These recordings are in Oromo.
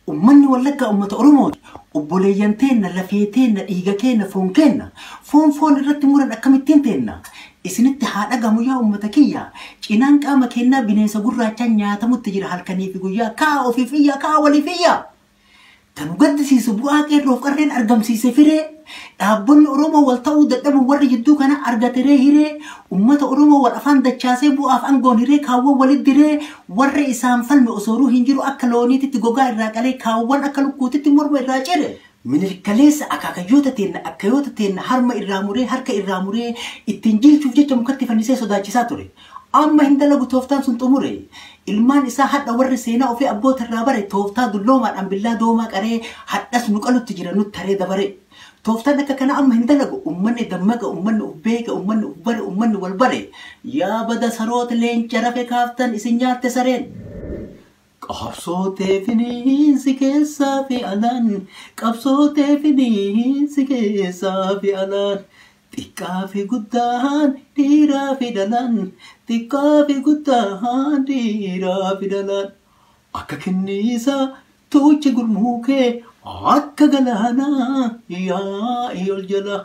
Ummanni Wallaggaa ummata Oromooti. Obboleeyyan teenna, lafee teenna, dhiiga keenna, foon keenna. Foon foon irratti muran akkamittiin teenna? Isinitti haa dhagamu yaa ummata kiyya. Cinaan qaama keennaa bineensa gurraachaan nyaatamutti jira halkanii fi guyyaa. Kaa ofiif iyyaa, kaa waliif iyyaa. Kan nu gaddisiisu bu'aa qeerroof qarreen argamsiise firee. Dhaabbonni Oromoo wal ta'uu dadhabuun warri jidduu kana argateree hiree. Ummata Oromoo wal afaan dachaasee bu'aaf angoon hiree kaawwan walit diree warra isaan falme osooruu hin jiru akka looniititti gogaa irraa qalee kaawwan akka lukkuutitti morma irraa cire. Minilik kaleessa akaakayyoota teenna akkayoota teenna harma irraa muree harka irraa muree ittiin jiilchuuf jecha mukatti fannisee sodaachisaa ture. Amma hin dalagu tooftaan sun xumure. Ilmaan isaa hadha warri seenaa ofii abboota irraa bare tooftaa dulloomaadhaan billaa doomaa qaree hadhas nu qalutti jira nutti taree dabaree. Tooftaan akka kanaa amma hin dalagu. Ummanni dammaqa, ummanni uf beeka, ummanni uf bare, ummanni wal bare. Yaa bada saroota leenca rafe kaaftan isin nyaatte sareen. Qabsoo tee finiinsi keessaa fi alaan, qabsoo tee finiinsi keessaa fi alaan. Xiqqaa fi guddaan dhiiraa fi dhalaan, xiqqaa fi guddaan dhiiraa fi dhalaan. Akka kinniisaa tuuchi gurmuu kee akka galaanaa yaa'ii ol jala.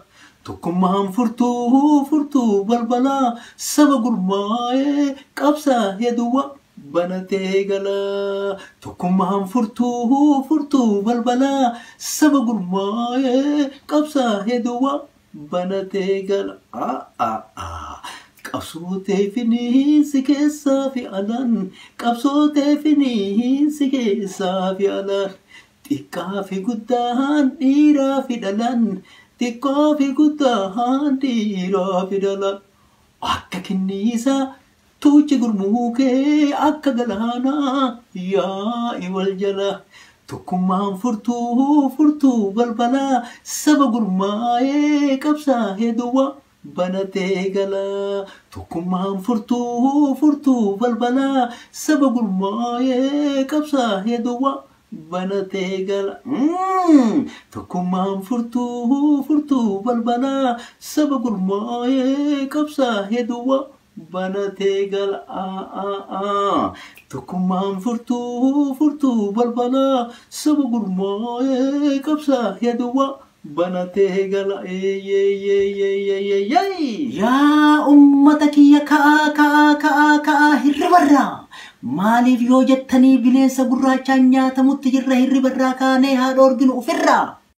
Tokkummaan furtuu furtuu balbalaa saba gurmaa'ee qabsaa'ee duwwaa banatee gala. Tokkummaan furtuu furtuu balbalaa saba gurmaa'ee qabsaa'ee duwwaa banatee gala. Qabsoo tee finiinsi keessaa fi alaan, qabsoo tee finiinsi keessaa fi alaan. Xiqqaa fi guddaan dhiiraa fi dhalaan, xiqqaa fi guddaan dhiiraa fi dhalaan. Akka kinniisaa tuuchi gurmuu kee akka galaanaa yaa'i wal jala. Tokkummaan furtuu furtuu balbalaa saba gurmaa'ee qabsaa'ee duwwaa banatee gala. Tokkummaan furtuu furtuu balbalaa saba gurmaa'ee qabsaa'ee duwwaa banatee gala. Tokkummaan furtuu furtuu balbalaa saba gurmaa'ee qabsaa'ee duwwaa banatee gala. Tokkummaan furtuu furtuu balbalaa saba gurmaa'ee qabsaa'ee duwwaa banatee gala. Yaa ummata kiyya ka'aa ka'aa ka'aa ka'aa hirribarraa. Maaliif yoo jettanii bineensa gurraachaan nyaatamutti jirra hirribarraa kaanee haa dhoorginu ofirraa.